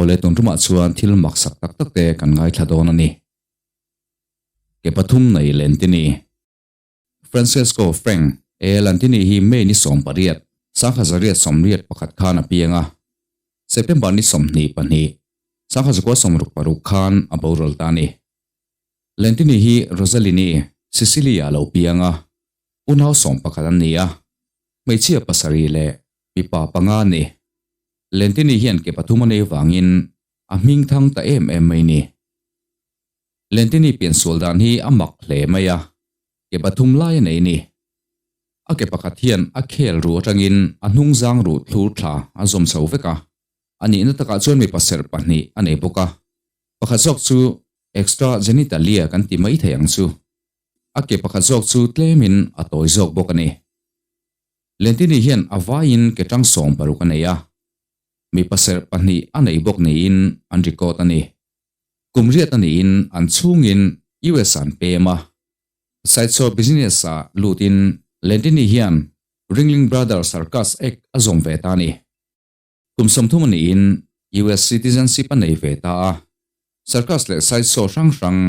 Awle tun tumah chuan thil maksak tak tak te kan ngaithla dawn a ni. Ke pathum nei Lentini. Francesco Frank E. Lantini hi May ni 18, 1881 khan a piang a, September ni 22, 1966 khan a boral ta a ni. Lentini hi Rosalini, Sicily-ah a lo piang a, unau 11 an ni a, hmeichhia pasarih leh mipa panga a ni. Lentini hian ke pathum a nei vangin a hming thang ta em em mai ni. Lentini piansual dan hi a mak hle mai a, ke pathum lai a nei ni. A ke pakhat hian a khel ruh atangin a hnung zang ruh thlur thla a zawm chho vek a, a nihna takah chuan mipa serh pahnih a nei bawk a, pakhat zawk chu extra genitalia kan ti mai thei ang chu. A ke pakhat zawk chu tlemin a tawi zawk bawk a ni. Lentini hian a vaiin ke tang 16 a nei a, mipa serh pahnih a nei bawk niin an record a ni. Kum riat a niin an chhungin US an pem a. Sideshow business ah lutin Lentini hian Ringling Brothers Circus act a zawm ve ta a ni. Kum 30 a niin US citizenship a nei ve ta a. Circus leh sideshow hrang hrang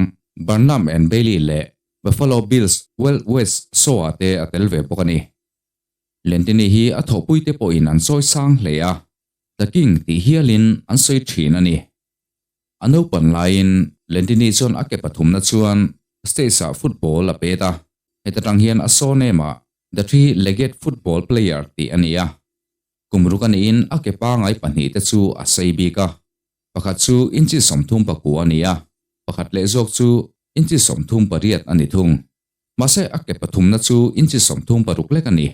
Barnum and Bailey leh Buffalo Bill's Wild West show ah te a tel ve bawk a ni. Lentini hi a thawhpuite pawhin an chawi sang hle a, The King tih hialin an sawi thin a ni. A naupan laiin Lentini chuan a ke pathumna chuan States-ah football a pet a, heta tang hian a surname ah The Three Legged Football Player tih a ni a. Kum ruk a niin a ke pangai pahnih te chu a sei bik a, pakhat chu inchi 39 a ni a, pakhat leh zawk chu inchi 38 a ni thung. Mahse a ke pathumna chu inchi 36 lek a ni.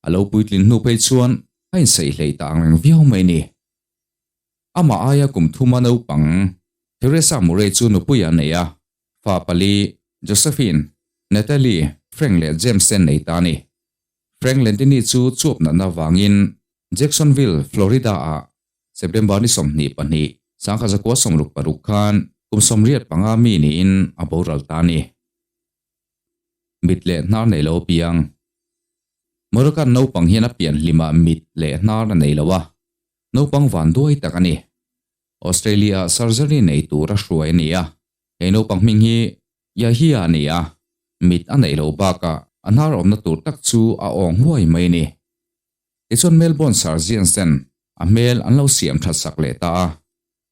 A lo puitlin hnu phei chuan a insaih hleih ta ang reng viau mai ni. Amah aia kum thuma naupang Teresa Murray chu nupui a nei a, fa pali Josephine, Natalie, Frank leh James te nei ta a ni. Frank Lentini chu chuap natna vangin Jacksonville, Florida-ah September ni 22, 1966 khan kum 85 mi niin a boral ta a ni. Mit leh hnar nei lo piang. Moroccan naupang hian a pian hlimah mit leh hnar a nei lo a, naupang van duai tak a ni. Australia-ah surgery nei tur a hruai a ni a, he naupang hming hi Yahya a ni a, mit a neih loh bakah a hnar awmna tur tak chu a awng huai mai a ni. Tichuan Melbourne surgeons ten a hmel an lo siam that sak leh ta a,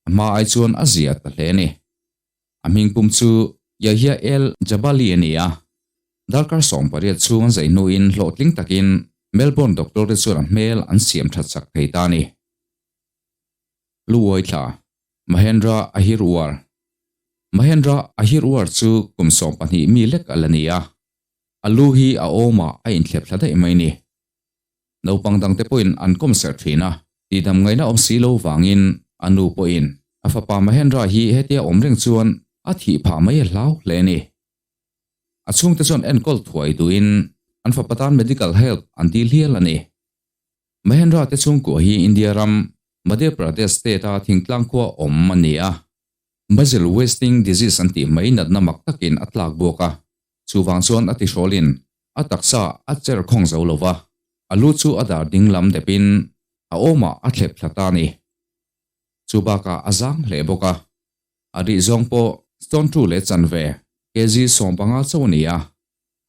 a hma ai chuan a zia ta hle a ni. A hming pum chu Yahya El Jabali a ni a, darkar 18 chhung an zai hnuin hlawhtling takin Melbourne doctor te chuan a hmel an siam that sak thei ta a ni. Luawi thla, Mahendra Ahirwar Mahendra Ahirwar chu kum 12 mi lek a la ni a, a lu hi a awmah a inthlep thla daih mai ni. Naupang dangte pawhin an kawm serh thin a, tihdam ngaihna awm si lo vangin a nu pawhin a fapa Mahendra hi hetia awm reng chuan a thih phah mai a hlau hle a ni. A chhungte chuan enkawl thuai duhin an fapa tan medical help an dil hial a ni. Mahendra te chhungkua hi India ram Madhya Pradesh state a thingtlang khua awm a ni a. Muscle wasting disease an tih mai natna mak takin a tlak buak a, chuvang chuan a tihrawlin a taksa a cher khawng zo lo va, a lu chu a dar ding lam depin a awmah a thlep thla ta a ni. Chu bakah a zang hle bawk a, a rih zawng pawh stone 2 leh chanve kg 15 chauh a ni a.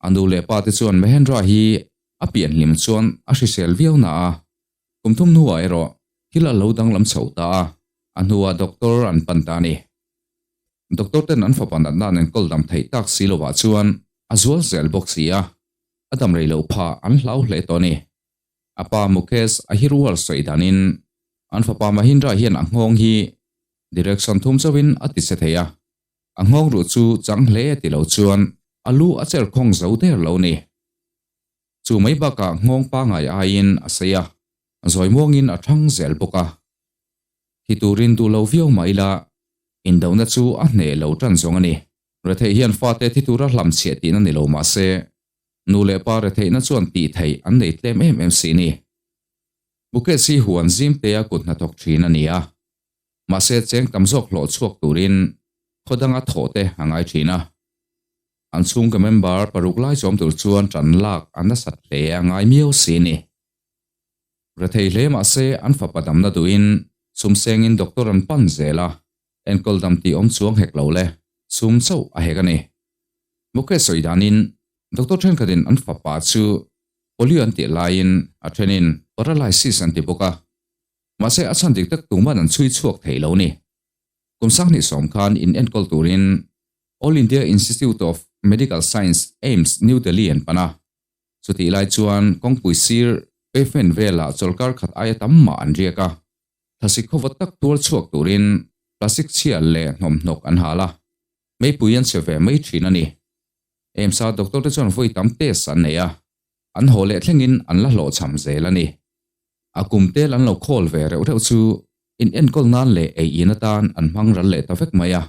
A nu leh pa te chuan Mahendra hi a pian hlim chuan a hrisel viau na a, kum thum hnuah erawh thil a lo danglam chho ta a, a hnuah doctor an pan ta a ni. Doctor ten an fapa natna an enkawl dam theih tak si lovah chuan a zual zel bawk si a, a dam rei loh phah an hlau hle tawh a ni. A pa Mukesh Ahirwal sawi danin an fapa Mahindra hian a nghawng hi direction thum chauhin a ti che thei a, a nghawng ruh chu chang hle ti lo chuan a lu a cher khawng zo der lo ni. Chu mai bakah nghawng pangai aiin a sei a, zawi muangin a thang zel bawk a. Thi turin duh lo viau mah ila, indohna chu a hneh lo tan zawng a ni. Retheih hian fate thi tura hlam chhiah tihna ni lo mah se, nu leh pa retheihna chuan tih theih an nei tlem em em si ni. Mukesh hi huan zim tea kut hnathawk thin a ni a, mahse cheng tam zawk hlawh chhuak turin khaw danga thawh te a ngai thin a. An chhungka member paruk lai chawm tur chuan tan lak a nasat hle a ngai miau si ni. Rethei hle mah se an fapa damna duhin Sum sengin doctor an pan zel a, enkawl dam tih awm chuang hek lo le, sum chauh a hek a ni. Mukesh sawi danin doctor thenkhatin an fapa chu polio an tih laiin a thenin paralysis an ti bawk a, mahse a chhan dik tak tuman an chhui chhuak thei lo ni. Kum 2010 khan in enkawl turin All India Institute of Medical Science, AIIMS, New Delhi an pan a. Chutih lai chuan kawngpui sir pavement velah chawlhkar khat aia tam mah an riak a. Thlasik khawva tak tuar chhuak turin plastic chhia leh hnawmhnawk an hal a, meipui an che ve mai thin a ni. AIIMS-a doctor te chuan vawi tam test an nei a, an haw leh thlengin an la hlawhchham zel a ni. A kum tel an lo khawl ve reuh reuh chu in enkawl nan leh ei in atan an hmang ral leh ta vek mai a,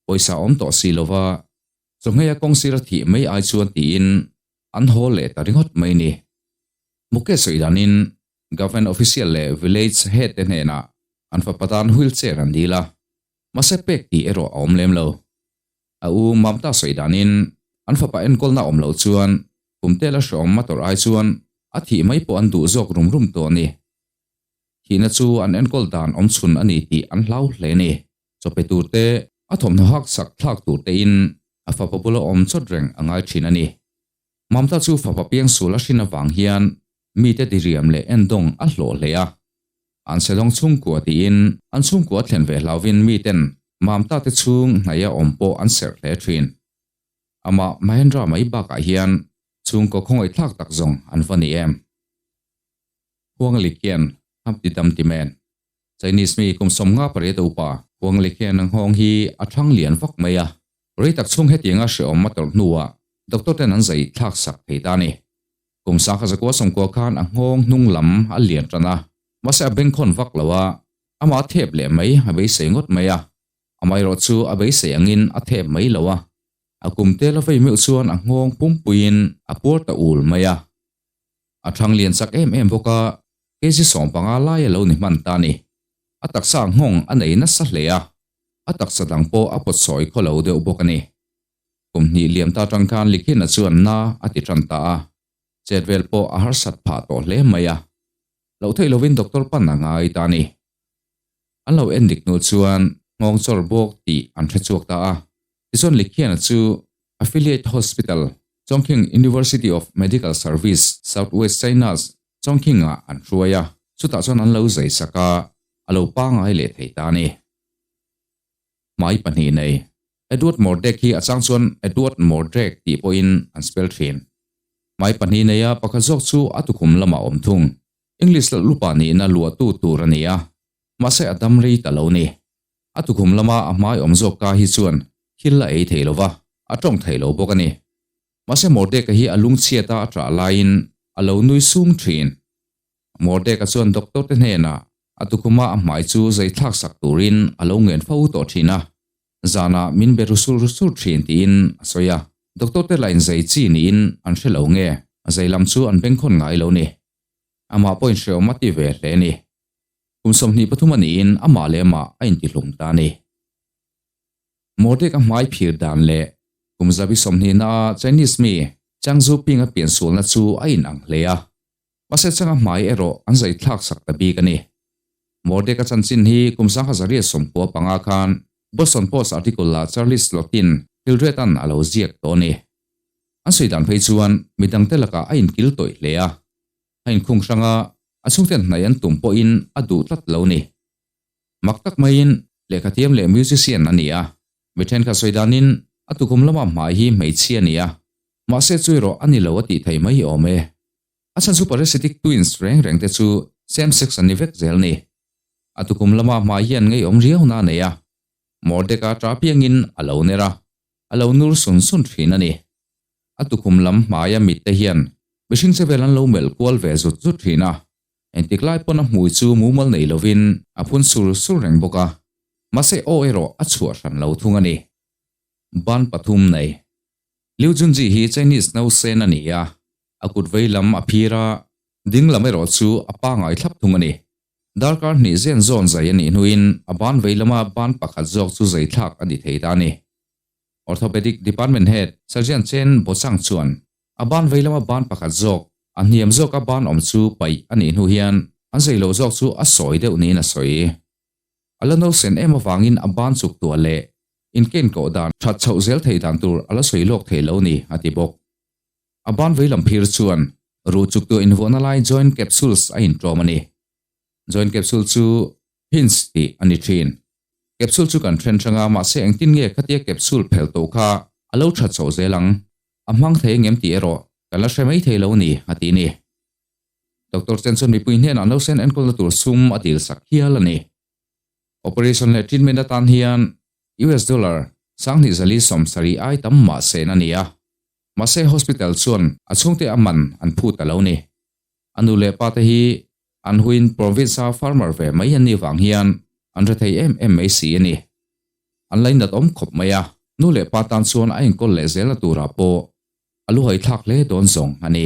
pawisa awm tawh si lova chawhmeh a kawng sir a thih mai ai chuan tiin an haw leh ta ringawt mai ni. Mukesh sawi danin Government official leh village head te hnenah an fapa tan wheelchair an dil a, mahse pek tih erawh a awm lem lo. A u Mamta sawi danin an fapa enkawlna awm loh chuan kum tel a hreawm a tawrh ai chuan a thih mai pawh an duh zawk rum rum tawh a ni. Thihna chu an enkawl dan awm chhun a ni tih an hlau hle a ni. Chawpe tur te, a thawmhnaw hak sak thlak tur tein a fapa bula awm chawt reng a ngai thin a ni. Mamta chu fapa piangsul a hrin avang hian mite diriam leh endawng a hlawh hle a. An chhedawng chhungkua tiin an chhungkua thlen ve hlauvin miten Mamta te chhung hnaia awm pawh an serh hle thin. Amah Mahendra mai bakah hian chhungkaw khawngaihthlak tak zawng an va ni em? Huang Likian, Humpty Dumpty Man. Chinese mi kum 58 upa Huang Likian ang nghawng hi a thang lian vak mai a. Rei tak chhung hetianga hrehawm a tawrh hnuah doctor ten an zai thlak sak thei ta a ni. Kum 1990 khan a nghawng hnung lam a lian tan a, mahse a bengkhawn vak lo a, amah a thep leh mai a beisei ngawt mai a. Amaherawh chu a beisei angin a thep mai lo a, a kum tel a vei meuh chuan a nghawng pumpuiin a puar ta ul mai a. A thang lian chak em em bawk a, kg 15 lai a lo ni hman ta a ni. A taksa nghawng a nei nasa hle a, a taksa dang pawh a pawt sawi khaw lo deuh bawk a ni. Kum hnih liam ta tang khan Likhina chuan na a ti tan ta a, chet vel pawh a harsat phah tawh hle mai a. Loh theih lovin doctor pan a ngai ta a ni. An lo en dik hnu chuan nghawng chawr bawk tih an hre chhuak ta a. Tichuan Likhiana chu Affiliate Hospital, Chongqing University of Medical Service, South West China's Chongqing-ah an hruai a, chutah chuan an lo zai sak a, a lo pangai leh thei ta a ni. Hmai pahnih nei. Edward Mordek hi a chang chuan Edward Mordrek tih pawhin an spell thin. Hmai pahnih nei a, pakhat zawk chu a tukhum lamah awm thung. English leh lupa nihna luahtu tur a ni a, mahse a dam rei ta lo ni. A tukhum lama a hmai awm zawk ka hi chuan thil a ei thei lo va, a tawng thei lo bawk a ni. Mahse Mordeka hi a lungchhiat a a ṭah laiin a lo nui sung ṭhin. Mordeka chuan doctor te hnenah a tukhuma a hmai chu zai thlak sak turin a lo ngen fo tawh ṭhin a, zanah min be ru sur sur ṭhin tiin a sawi a. Doctor te lain zai chi niin an hre lo nge, zai lam chu an bengkhawn ngai lo ni. Amah pawhin hreawm a ti ve hle ni. Kum 23 a niin amah leh amah a intihlum ta a ni. Mordek a hmai phir dan leh kum 20 na a Chinese mi Chang Zuping a piansualna chu a inang hle a, mahse Chang a hmai erawh an zai thlak sak ta bik a ni. Mordek a chanchin hi kum 1995 khan Boston Post article ah Charles Slotin Hildreth-a'n a lo ziak tawh a ni. An sawi dan phei chuan midangte lakah a inkil tawih hle a, a inkhung hrang a, a chhungten hnaih an tum pawhin a duh tlat lo ni. Mak tak maiin lehkhathiam leh musician a ni a, mi thenkhat sawi danin a tukum lama hmai hi hmeichhia a ni a, mahse chu erawh a ni lo a tih theih mai awm e. A chhan chu parasitic twins reng reng te chu same sex an ni vek zel ni. A tukum lama hmai hian ngeiawm riau na a nei a, Mordeka ta piangin a lo ner a, a lo nur sun sun thin a ni. A tukhum lam hmaia mit te hian mihring che vel an lo melh kual ve zut zut thin a, engtik lai pawn a hmui chu mumal nei lovin a phun sur sur reng bawk a, mahse aw erawh a chhuah hran lo thung a ni. Ban pathum nei. Liu Junji hi Chinese nausen a ni a, a kut vei lam a phir a, ding lam erawh chu a pangai thlap thung a ni. Darkar hnih zen zawn zai a nih hnuin a ban vei lama ban pakhat zawk chu zai thlak a ni thei ta a ni. Orthopedic Department Head Surgeon Chen Bochang chuan a ban vei lama ban pakhat zawk, a hniam zawka ban awm chu paih a nih hnu hian an zai loh zawk chu a sawi deuh niin a sawi. A la nausen em avangin a ban chuk tuah leh inken koh dan that chhoh zel thei dan tur a la sawi lawk thei lo ni, a ti bawk. A ban veilam phir chuan ruh chuk tuah invuahna lai joint capsules a intlawm a ni. Joint capsule chu hinge tih a ni thin. Capsule chu kan then hrang a, mahse engtin nge khatia capsule phel tawh kha a lo that chhoh zel ang? A hmang thei engem tih erawh kan la hre mai thei lo ni, a ti ni. Doctor Chen chuan mipui hnenah nausen enkawlna tur sum a dil sak hial a ni. Operation leh treatment atan hian US dollar 2470 ai tam mah sen a ni a, mahse hospital chuan a chhungte a man an phut a lo ni. A nu leh pa te hi an huin province a farmer ve mai an nih vang hian an hre thei em em mai si a ni. An lainat awm khawp mai a, nu leh pa tan chuan a enkawl leh zelna turah pawh a luhaithlak hle dawn zawng a ni.